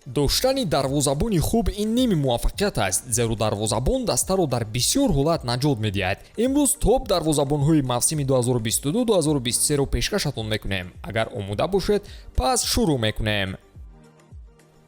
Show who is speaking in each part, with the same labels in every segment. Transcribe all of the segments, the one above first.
Speaker 1: Доштани дарвозабони хуб ин ними муваффақият аст, зеро дарвозабон дастаро дар бисёр ҳолат наҷот медиҳад. Имрӯз топ дарвозабонҳои мавсими 2022-2023-ро пешкашатон мекунем. Агар омода бошед, пас шурӯъ мекунем.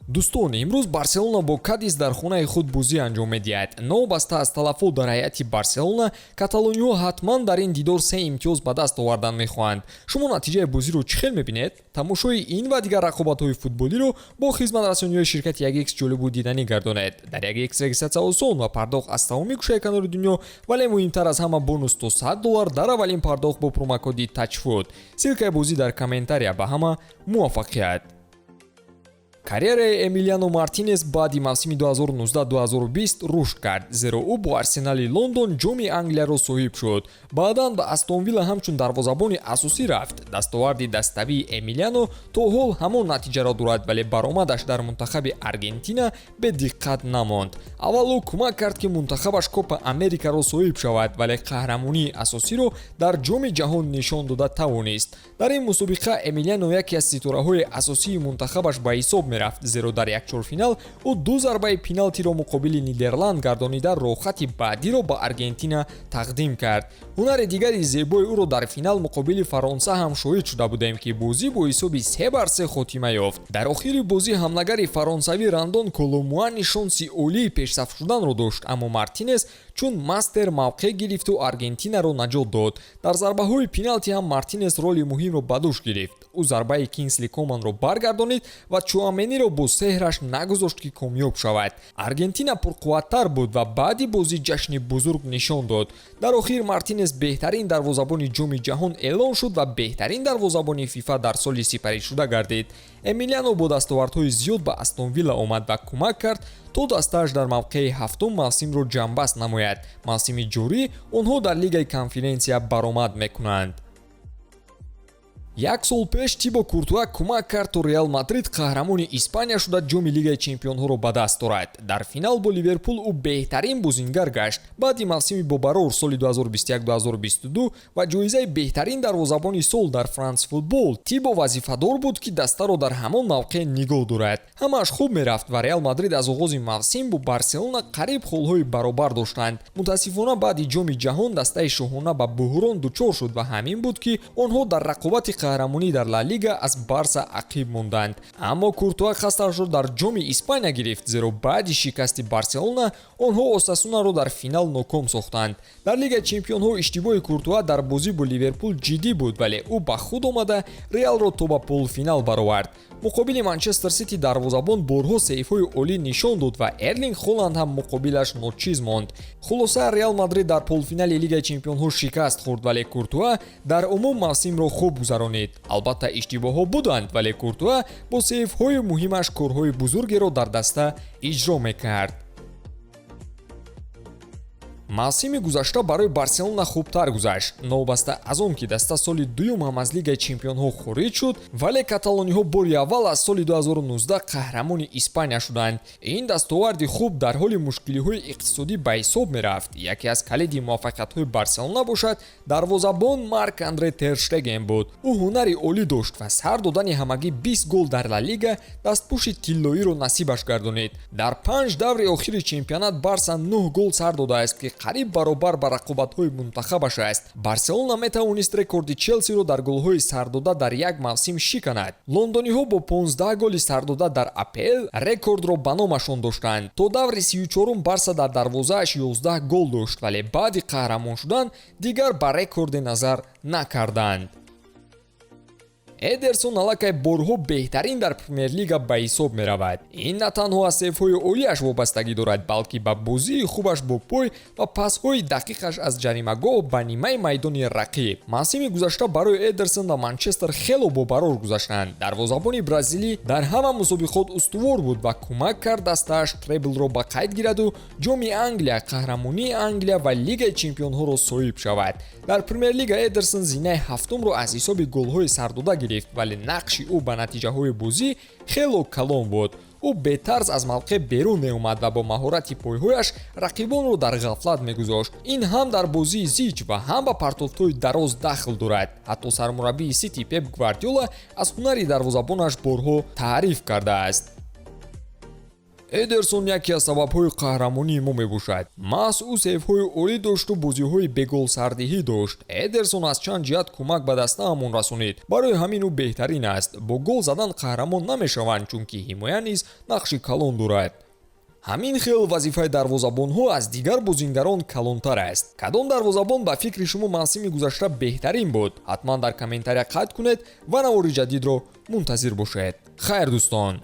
Speaker 1: Дӯстон, имрӯз Барселона бо Кадис дар хонаи худ бозӣ анҷом медиҳад. Новобаста аз талафот дар ҳайати Барселона, каталониҳо ҳатман дар ин дидор се имтиёз ба даст овардан мехоҳанд. Шумо натиҷаи бозиро чӣ хел мебинед? Тамошои ин ва дигар рақобатҳои футболиро бо хизматрасониҳои ширкати 1X ҷолибу диданӣ гардонед. Дар 1X регистратсия осон ва пардохт аз тамоми гӯшаи канори дунё, вале муҳимтар аз ҳама, бонус то 100 доллар дар аввалин пардохт бо промокоди TAJFOOT. Ссылкаи бозӣ дар комментария. Ба ҳама муваффақият! Карьераи Эмилиано Мартинес баъди мавсими 2019-2020 рушд кард, зеро ӯ бо Арсенали Лондон Ҷоми Англияро соҳиб шуд. Баъдан ба Астон Вилла ҳамчун дарвозабони асосӣ рафт. Дастоварди даставии Эмилиано то ҳол ҳамон натиҷаро дорад, вале баромадаш дар мунтахаби Аргентина бедиққат намонд. Аввал ӯ кӯмак кард, ки мунтахабаш Копа Америкаро соҳиб шавад, вале қаҳрамонии асосиро дар Ҷоми Ҷаҳон нишон дода тавонист. Дар ин мусобиқа Эмилиано яке аз ситораҳои асосии мунтахабаш ба ҳисоб мерафт, зеро дар якчорфинал ӯ ду зарбаи пеналти-ро муқобили Нидерланд гардонида, роҳхати баъдиро ба Аргентина тақдим кард. Ҳунари дигари зебои ӯро дар финал муқобили Фаронса ҳам шоҳид шуда будем, ки бозӣ бо ҳисоби 3-3 хотима ёфт. Дар охири бозӣ ҳамлагари фаронсавӣ Рандон Коломуани шонси олии пешсаф шуданро дошт, аммо Мартинес чун мастер мавқеъ гирифту Аргентинаро наҷот дод. Дар зарбаҳои пеналти ҳам Мартинес роли муҳимро ба дӯш гирифт. Ӯ зарбаи Кингсли Команро баргардонид ва Чуамениро бо сеҳраш нагузошт, ки комёб шавад. Аргентина пурқувваттар буд ва баъди бозӣ ҷашни бузург нишон дод. Дар охир Мартинес беҳтарин дарвозабони Ҷоми Ҷаҳон эълон шуд ва беҳтарин дарвозабони ФИФА дар соли сипаришуда гардид. Эмилиано бо дастовардҳои зиёд ба Астон Вилла омад ва кӯмак кард, то дастааш дар мавқеи ҳафтум мавсимро ҷамъбаст намояд. Мавсими ҷорӣ онҳо дар Лигаи Конференсия баромад мекунанд. Як сол пеш Тибо Куртуа кӯмак кард, то Реал Мадрид қаҳрамони Испания шуда, ҷоми Лигаи Чемпионҳоро ба даст орад. Дар финал бо Ливерпул ӯ беҳтарин бозингар гашт. Баъди мавсими бобарор соли 2021-2022 ва ҷоизаи беҳтарин дарвозабони сол дар Франс Футбол, Тибо вазифадор буд, ки дастаро дар ҳамон мавқеъ нигоҳ дорад. Ҳамааш хуб мерафт ва Реал Мадрид аз оғози мавсим бо Барселона қариб холҳои баробар доштанд. Мутаассифона, баъди Ҷоми Ҷаҳон дастаи шоҳона ба буҳрон дучор шуд ва ҳамин буд, ки онҳо дар рақобати қаҳрамонӣ дар Ла Лига аз Барса ақиб монданд. Аммо Куртуа қасдашро дар Ҷоми Испания гирифт, зеро баъди шикасти Барселона онҳо Осасунаро дар финал ноком сохтанд. Дар Лигаи Чемпионҳо иштибоҳи Куртуа дар бозӣ бо Ливерпул ҷиддӣ буд, вале ӯ ба худ омада, Реалро то ба полуфинал баровард. Муқобили Манчестер Сити дарвозабон борҳо сейфҳои олӣ нишон дод ва Эрлинг Холанд ҳам муқобилаш ночиз монд. Хулоса, Реал Мадрид дар полуфинали Лигаи Чемпионҳо шикаст хӯрд, вале Куртуа дар умум мавсимро хуб гузаронид. Албатта, иштибоҳҳо буданд, вале Куртуа бо сейфҳои муҳимаш корҳои бузургеро дар даста иҷро мекард. Мавсими гузашта барои Барселона хубтар гузашт. Новобаста аз он ки даста соли дуюм ҳам аз Лигаи Чемпионҳо хориҷ шуд, вале каталониҳо бори аввал аз соли 2019 қаҳрамони Испания шуданд. Ин дастоварди хуб дар ҳоли мушкилиҳои иқтисодӣ ба ҳисоб мерафт. Яке аз калиди муваффақиятҳои Барселона бошад, дарвозабон Марк Андре Терштеген буд. Ӯ ҳунари олӣ дошт ва сар додани ҳамагӣ 20 гол дар Ла Лига дастпӯши тиллоиро насибаш гардонид. Дар панҷ даври охири чемпионат Барса 9 гол сар додааст, ки қариб баробар ба рақобатҳои мунтахабаш аст. Барселона метавонист рекорди Челсиро дар голҳои сардода дар як мавсим шиканад. Лондониҳо бо 15 голи сардода дар АПЛ рекордро ба номашон доштанд. То даври 34-ум Барса дар дарвозааш 11 гол дошт, вале баъди қаҳрамон шудан дигар ба рекорде назар накарданд. Эдерсон аллакай борҳо беҳтарин дар Премер-лига ба ҳисоб меравад. Ин на танҳо аз сейфҳои олиаш вобастагӣ дорад, балки ба бозии хубаш бо пой ва пасҳои дақиқаш аз ҷаримагоҳ ба нимаи майдони рақиб. Мавсими гузашта барои Эдерсон ва Манчестер хело бобарор гузаштанд. Дарвозабони бразилӣ дар ҳама мусобиқот устувор буд ва кӯмак кард дастааш треблро ба қайд гираду Ҷоми Англия, қаҳрамонии Англия ва Лигаи Чемпионҳоро соҳиб шавад. Дар Премер-лига Эдерсон зинаи ҳафтумро аз ҳисоби голҳои сардода гирифт, вале нақши ӯ ба натиҷаҳои бозӣ хело калон буд. Ӯ бетарс аз мавқеъ берун меомад ва бо маҳорати пойҳояш рақибонро дар ғафлат мегузошт. Ин ҳам дар бозии зич ва ҳам ба партофтҳои дароз дахл дорад. Ҳатто сармураббии Сити Пеп Гвардиола аз ҳунари дарвозабонаш борҳо таъриф кардааст. Эдерсон яке аз сабабҳои қаҳрамонии мо мебошад. Маҳз ӯ сейвҳои олӣ дошту бозиҳои беголсардиҳӣ дошт. Эдерсон аз чанд ҷиҳат кӯмак ба дастаамон расонид, барои ҳамин ӯ беҳтарин аст. Бо гол задан қаҳрамон намешаванд, чунки ҳимоя низ нақши калон дорад. Ҳамин хел вазифаи дарвозабонҳо аз дигар бозингарон калонтар аст. Кадом дарвозабон ба фикри шумо мавсими гузашта беҳтарин буд? Ҳатман дар комментария қайд кунед ва навори ҷадидро мунтазир бошед. Хайр, дӯстон.